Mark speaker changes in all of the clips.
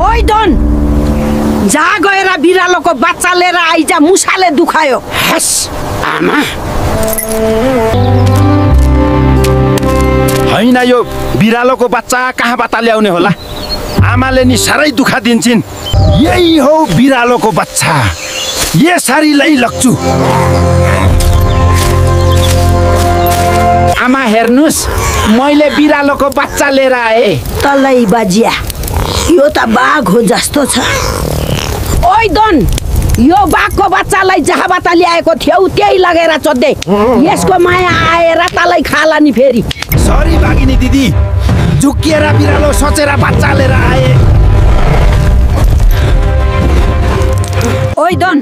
Speaker 1: ओइ डन, जा गएर बिरालोको बच्चा लिएर आइजा, मुसाले दुखायो।
Speaker 2: हस आमा। हैन यो बिरालोको बच्चा कहाँबाट ल्याउने होला? आमाले नि साह्रै दुखा दिन्छन्। यही हो बिरालोको बच्चा, यसरी लैलग्छु। आमा हेर्नुस्, मैले बिरालोको बच्चा लिएर आएँ।
Speaker 1: तलै बाजिया, यो त बाघ हो जस्तो छ। ओइ डन, यो बाघको बच्चालाई जहाँबाट ल्याएको थियौ त्यही लगेर चोद्दे। यसको माया आएर तलाई खाला नि फेरि।
Speaker 2: सरी बागिनी दिदी, झुक्किएर बिरालो सोचेर बच्चा लिएर आए।
Speaker 1: ओइ डन,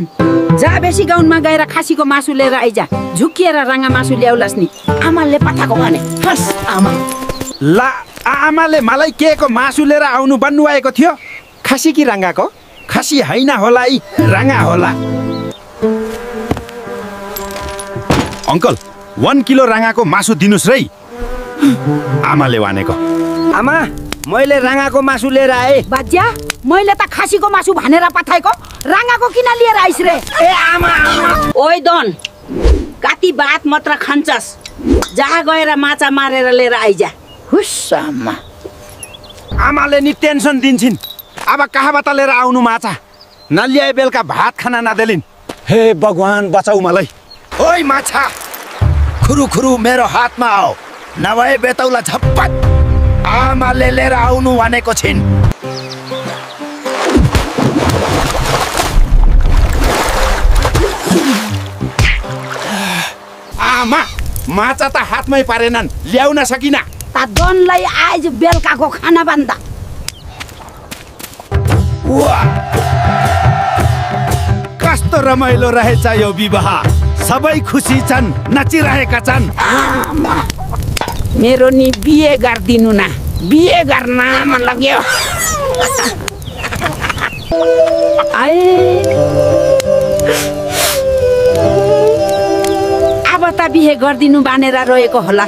Speaker 1: जा बेसी गाउँमा गएर खासीको मासु लिएर आइजा, झुक्किएर राँगा मासु ल्याउलास् नि। आमाले पठाएको भने।
Speaker 2: हस आमा। ला आमाले मलाई केको मासु लिएर आउनु भन्नुभएको थियो? खासी कि राँगाको? खासी हैन होला है, राँगा होला। अंकल 1 किलो राँगाको मासु दिनुस् रै। आमाले भनेको।
Speaker 3: आमा, मैले राँगाको मासु लिएर आएँ।
Speaker 1: बाज्या, मैले त खासीको मासु भनेर पठाएको, राँगाको किन लिएर आइस रे?
Speaker 3: ए आमा।
Speaker 1: ओइ डन, काती बात मात्र खान्छस्, जहाँ गएर माछा मारेर लिएर आइजा।
Speaker 3: हुस आमा।
Speaker 2: आमाले नि टेन्सन दिन्छन्। अब कहाँबाट लिएर आउनु माछा? नल्याए बेलुका भात खाना नदेलिन्। हे भगवान बचाऊ मलाई। ओइ माछा, खुरु खुरु मेरो हातमा आओ, नभए बेतौला झप्पट। आमाले लिएर आउनु भनेको छिन्। आमा, माछा त हातमै पारेनन्, ल्याउन सकिन।
Speaker 1: ता डनलाई आज बेलुकाको खाना बन्दा।
Speaker 2: कस्तो रमाइलो रहेछ यो विवाह। सबै खुसी छन्, नाचिरहेका छन्।
Speaker 1: मेरो नि बिहे गरिदिनु न, बिहे गर्न मन लाग्यो। अब त बिहे गरिदिनु बानेर रहेको होला।